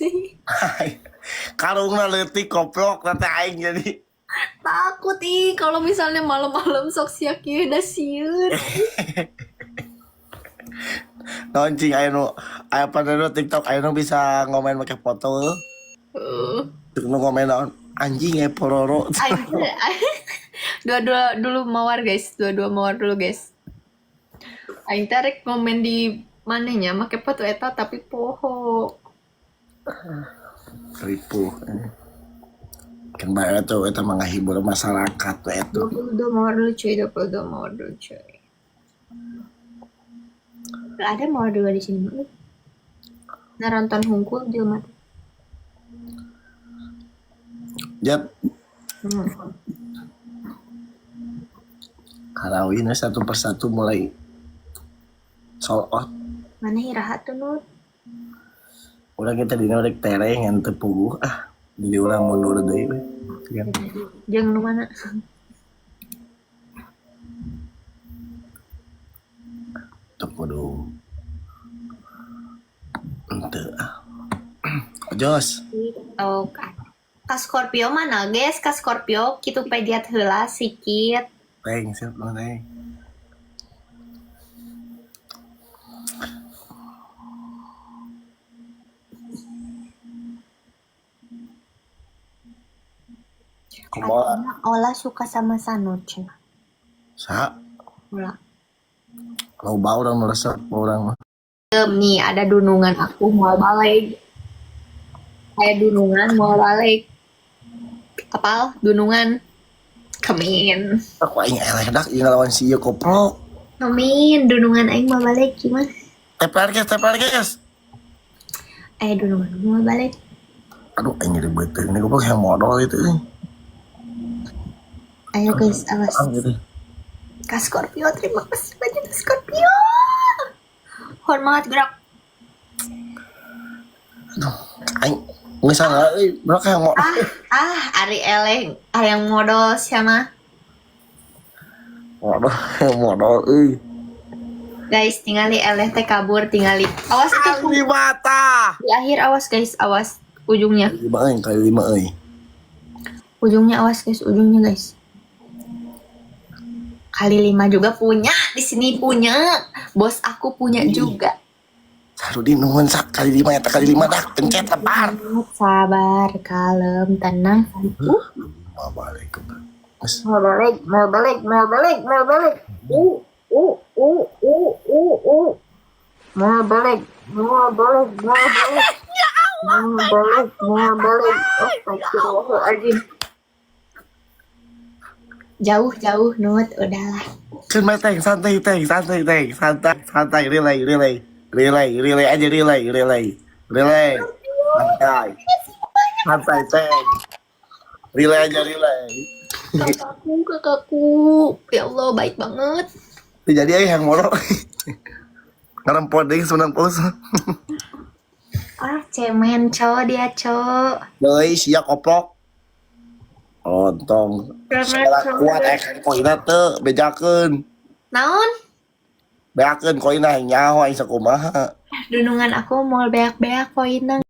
Sih. Karungna leutik koplok nanti aing jadi. Takut ih kalau misalnya malam-malam sok sia kieu da sieun. Naon cing aya nu aya pada nu TikTok aya nu bisa ngomen make foto. Heeh. Cek nu ngomen naon anjing aya pororo. Aing dua-dua dulu mawar guys, dua-dua mawar dulu guys. Aing teh rek ngomen di manehnya make foto eta tapi poho. Ripuh. Kan bae tuh eta mah ngahibur masyarakat we eta. 22 mawar dulu cuy, 22 mawar dulu cuy. Gak ada mawar dua di sini mah. Naronton hungkul jelema teh. Jat Karawin we satu persatu mulai sold out. Mana iraha tuh Nut? Urang kita dina rek tereh ngan teu puguh ah. Jadi urang mundur deui we. Ya. Jeung nu mana? Teu kudu. Henteu ah. Jos. Oh, ka Scorpio mana guys? Ka Scorpio kitu pediat heula sikit. Thanks, siap bang, thanks. Kumaha? Ola suka sama Sanut cenah. Sa, Ola. loba urang nu resep urang mah. Nih ada dunungan aku mau balik. Kayak dunungan mau balik. Apal dunungan. Kemin. Aku aing eleh dak ieu ngelawan si ieu koprok. Kemin dunungan aing mau balik gimana? TPR guys, TPR guys. Eh dunungan mau balik. Aduh aing nyeri beuteung ini goblok yang modal itu euy. Ayo guys, awas. Ah, gitu. Kak Scorpio, terima kasih banyak Kak Scorpio. Hormat gerak. Aduh, aing geus salah euy, berak yang modal. Ah, Ari eleh, ari yang modal siapa? Modal, modal euy. Guys, tingali eleh teh kabur, tingali. Awas itu Kali mata. di akhir awas guys, awas ujungnya. Lima euy, kali lima euy. Ujungnya awas guys, ujungnya guys. Kali lima juga punya, di sini punya. Bos aku punya juga. Sarudin nuhun sak kali lima eta kali lima dah pencet lebar. Sabar, kalem, tenang. Mau balik. Geus. Mau balik, mau balik, mau balik, mau balik. Mau balik, mau balik, mau balik. Mau balik, mau balik. Astagfirullahaladzim. Jauh, jauh, Nut. Udahlah. Kan mah teng santai teng santai teng santai santai relay relay relay relay aja relay relay relay santai santai teng relay aja relay. Kakakku, kakakku. Ya Allah, baik banget. Jadi aja yang moro ngarempot deui 90. Ah, cemen, cowok dia, cowok. Deui sia koplok. Ontong. Segala kuat eh koina teu bejakeun. Naon? Beakeun koina nyaho aing sakumaha. Dunungan aku mau beak-beak koinang.